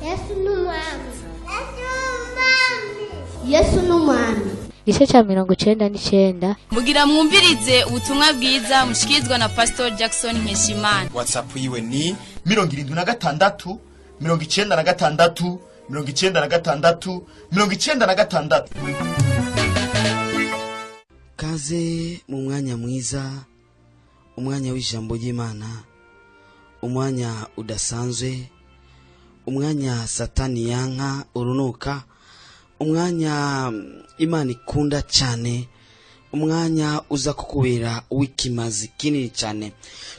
Yesu ni umwami. Yesu ni umwami. Igice cya 99. Mugira mwumvirize ubutumwa bwiza mushikirizwa na Pastor Jackson Nkeshimana. WhatsApp yiwe ni 76 96 96 96. Kaze mu mwanya mwiza, umwanya w'ijambo ry'Imana, umwanya udasanzwe, umwanya Satani yanka urunuka, umwanya Imana ikunda cyane, umwanya uza kukubera w'ikimazi kinini cyane.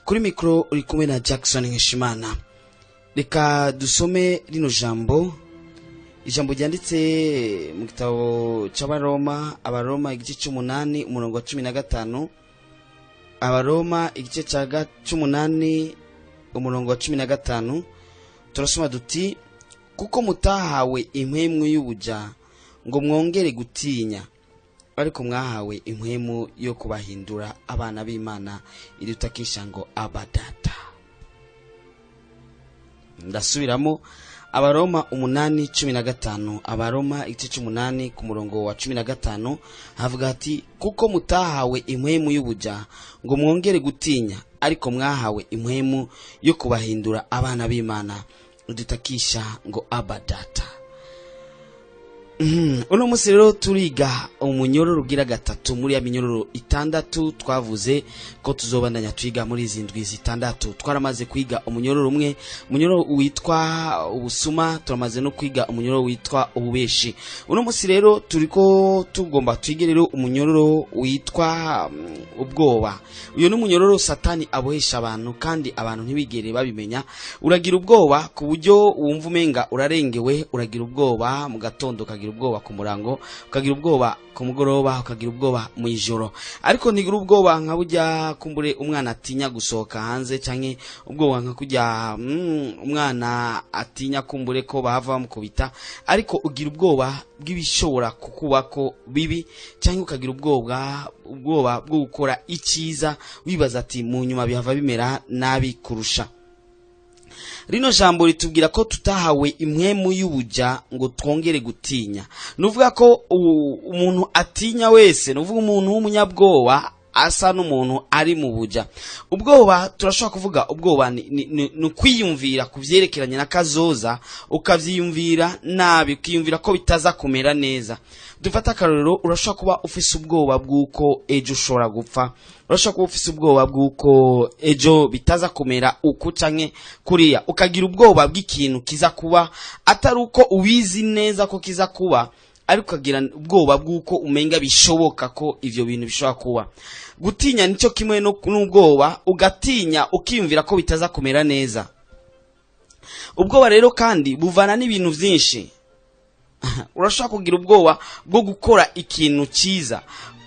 Kuri mikoro uri kumwe na Jackson Nkeshimana. Reka dusome rino jambo, ijambo ryanditse mu gitabo cy'Abaroma, Abaroma igice cy'umunani umurongo wa 15. Abaroma igice cy'umunani umurongo wa 15, turasoma duti: kuko mutahawe impwemu y'ubuja ngo mwongere gutinya, ariko mwahawe impwemu yo kubahindura abana b'Imana, idutakisha ngo Aba Data. Ndasubiramo, Abaroma 8:15. Abaroma igice cy'umunani ku murongo wa 15 havuga ati: kuko mutahawe impwemu y'ubuja ngo mwongere gutinya, ariko mwahawe impwemu yo kubahindura abana b'Imana, idutakisha ngo Aba Data. Uno munsi rero turiga umunyororo ugira gatatu muri ya minyororo 6 twavuze ko tuzobandanya twiga muri izi ndwi 6. Twaramaze kwiga umunyororo umwe, umunyororo witwa ubusuma, turamaze no kwiga umunyororo witwa ububeshi. Uno munsi rero turiko tugomba twige rero umunyororo witwa ubwoba. Uyo ni umunyororo Satani abohesha abantu kandi abantu ntibigere babimenya. Uragira ubwoba ku buryo wumva umenga urarengewe, uragira ubwoba mu gatondo, ukagira ubwoba ku murango, ukagira ubwoba ku mugoroba, ukagira ubwoba mu ijoro. Ariko ntigira ubwoba nka burya kumbure umwana atinya gusohoka hanze, canke ubwoba nka kurya umwana atinya kumbure ko bahava bamukubita, ariko ugira ubwoba bw'ibishobora kukubako bibi, canke ukagira ubwoba bwo gukora icyiza, wibaza ati mu nyuma bihava bimera nabi kurusha. Rino jambo ritubwira ko tutahawe impwemu y'ubuja ngo twongere gutinya. Nuvuga ko umuntu atinya wese, nuvuga umuntu w'umunyabwoba asa n'umuntu ari mu buja. Ubwoba turashobora kuvuga ubwoba ni ukwiyumvira ku vyerekeranye na kazoza, ukavyiyumvira nabi, ukiyumvira ko bitaza kumera neza. Dufata akarorero, urashobora kuba ufise ubwoba bw'uko ejo ushobora gupfa, urashobora kuba ufise ubwoba bw'uko ejo bitaza kumera uku canke kuriya, ukagira ubwoba bw'ikintu kiza kuba atari uko ubizi neza ko kiza kuba, ariko ukagira ubwoba bw'uko umenga bishoboka ko ivyo bintu bishobora kuba. Gutinya nico kimwe n'ubwoba, ugatinya ukiyumvira ko bitaza kumera neza. Ubwoba rero kandi buvana n'ibintu vyinshi. Urashobora kugira ubwoba bwo gukora ikintu cyiza,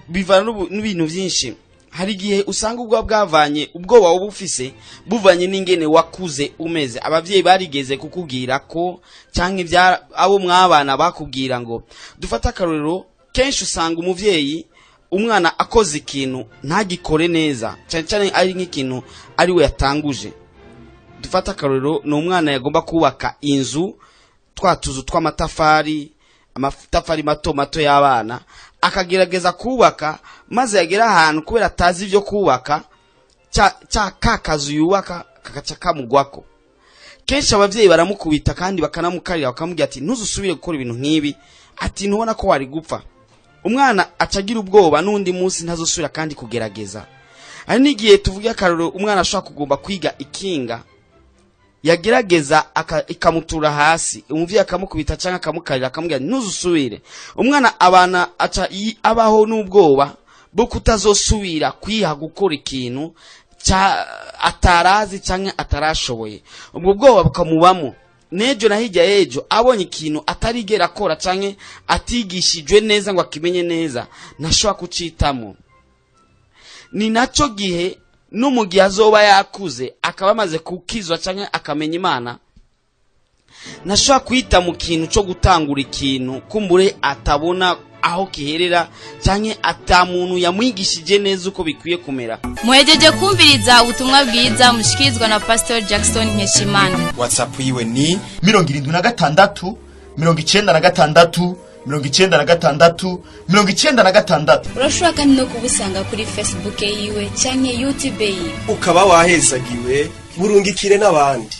bivana n'ibintu vyinshi. Hari igihe usanga ubwoba bwavanye, ubwoba woba ufise buvanye n'ingene wakuze umeze. Abavyeyi barigeze kukubwira ko, canke abo mwabana bakubwira ngo, dufate akarorero, kenshi usanga umuvyeyi umwana akoze ikintu ntagikore neza, cyane cyane ari nk'ikintu ari we yatanguje. Dufate akarorero, ni umwana yagomba kubaka inzu, twa tuzu tw'amatafari, amatafari mato mato y'abana, akagerageza kubaka, maze yagera ahantu kubera atazi ibyo kubaka, cya kakazu yubaka kagaca kamugwako. Kenshi abavyeyi baramukubita kandi bakanamukarira, bakamubwira ati ntuzusubire gukora ibintu nk'ibi, ati ntubona ko wari gupfa. Umwana acagira ubwoba n'undi munsi ntazosubira kandi kugerageza. Hari n'igihe tuvuge akarorero, umwana ashobora kugomba kwiga ikinga, yagerageza ikamutura hasi, umuvyeyi akamukubita canke akamukarira akamubwira ntuzusubire. Umwana abana aca abaho n'ubwoba bwo kutazosubira kwiha gukora ikintu atarazi canke atarashoboye. Ubwo bwoba bukamubamo nejo na hirya y'ejo, abonye ikintu atarigera akora canke atigishijwe neza ngo akimenye neza, ntashobora kucitamo. Ni naco gihe no mu gihe azoba yakuze akaba amaze kukizwa canke akamenya Imana, ntashobora kwita mu kintu cyo gutangura ikintu kumbure atabona aho kiherera, canke ata muntu yamwigishije neza uko bikwiye kumera. Muhejeje kumviriza ubutumwa bwiza mushikirizwa na Pastor Jackson Nkeshimana. WhatsApp yiwe ni 76 96 96 96. Urashobora kandi no kubusanga kuri Facebook yiwe canke YouTube yiwe. Ukaba wahezagiwe, burungikire n'abandi.